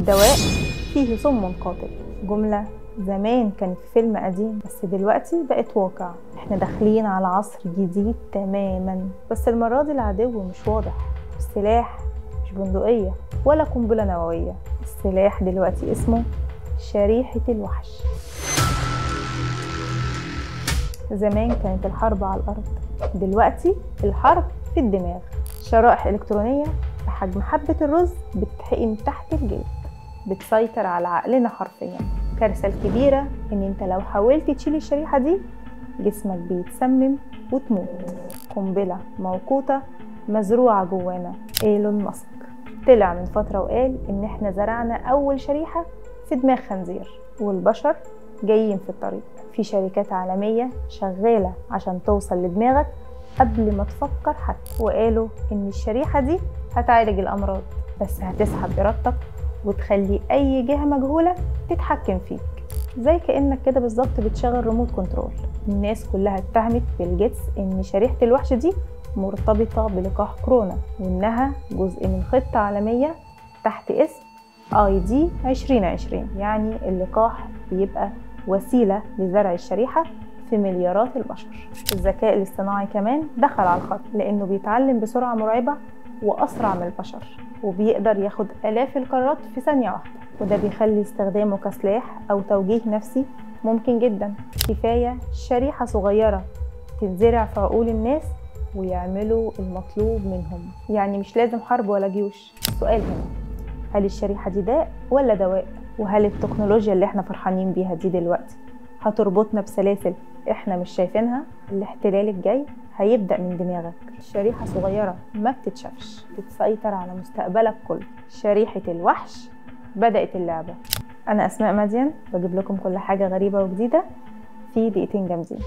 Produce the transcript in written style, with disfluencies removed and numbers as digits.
دواء فيه سم قاتل. جملة زمان كانت في فيلم قديم، بس دلوقتي بقت واقع. احنا داخلين على عصر جديد تماما، بس المرة دي العدو مش واضح. السلاح مش بندقية ولا قنبلة نووية، السلاح دلوقتي اسمه شريحة الوحش. زمان كانت الحرب على الأرض، دلوقتي الحرب في الدماغ. شرائح إلكترونية بحجم حبة الرز بتتحقن تحت الجلد، بتسيطر على عقلنا حرفيا. الكارثة الكبيرة إن أنت لو حاولت تشيل الشريحة دي جسمك بيتسمم وتموت. قنبلة موقوتة مزروعة جوانا. إيلون ماسك طلع من فترة وقال إن إحنا زرعنا أول شريحة في دماغ خنزير، والبشر جايين في الطريق. في شركات عالمية شغالة عشان توصل لدماغك قبل ما تفكر حتى، وقالوا إن الشريحة دي هتعالج الأمراض، بس هتسحب إرادتك وتخلي أي جهة مجهولة تتحكم فيك، زي كأنك كده بالظبط بتشغل remote control. الناس كلها اتهمت بيل جيتس إن شريحة الوحش دي مرتبطة بلقاح كورونا، وإنها جزء من خطة عالمية تحت اسم ID 2020، يعني اللقاح بيبقى وسيلة لزرع الشريحة في مليارات البشر. الذكاء الاصطناعي كمان دخل على الخط، لأنه بيتعلم بسرعة مرعبة وأسرع من البشر، وبيقدر ياخد آلاف القرارات في ثانية واحدة، وده بيخلي استخدامه كسلاح أو توجيه نفسي ممكن جدا. كفاية شريحة صغيرة تتزرع في عقول الناس ويعملوا المطلوب منهم، يعني مش لازم حرب ولا جيوش. السؤال هنا، هل الشريحة دي داء ولا دواء؟ وهل التكنولوجيا اللي احنا فرحانين بيها دي دلوقتي هتربطنا بسلاسل احنا مش شايفينها؟ الاحتلال الجاي هيبدأ من دماغك. شريحة صغيرة ما بتتشافش بتسيطر على مستقبلك كله. شريحة الوحش بدأت اللعبة. أنا أسماء مدين، بجيب لكم كل حاجة غريبة وجديدة في دقيقتين جامدين.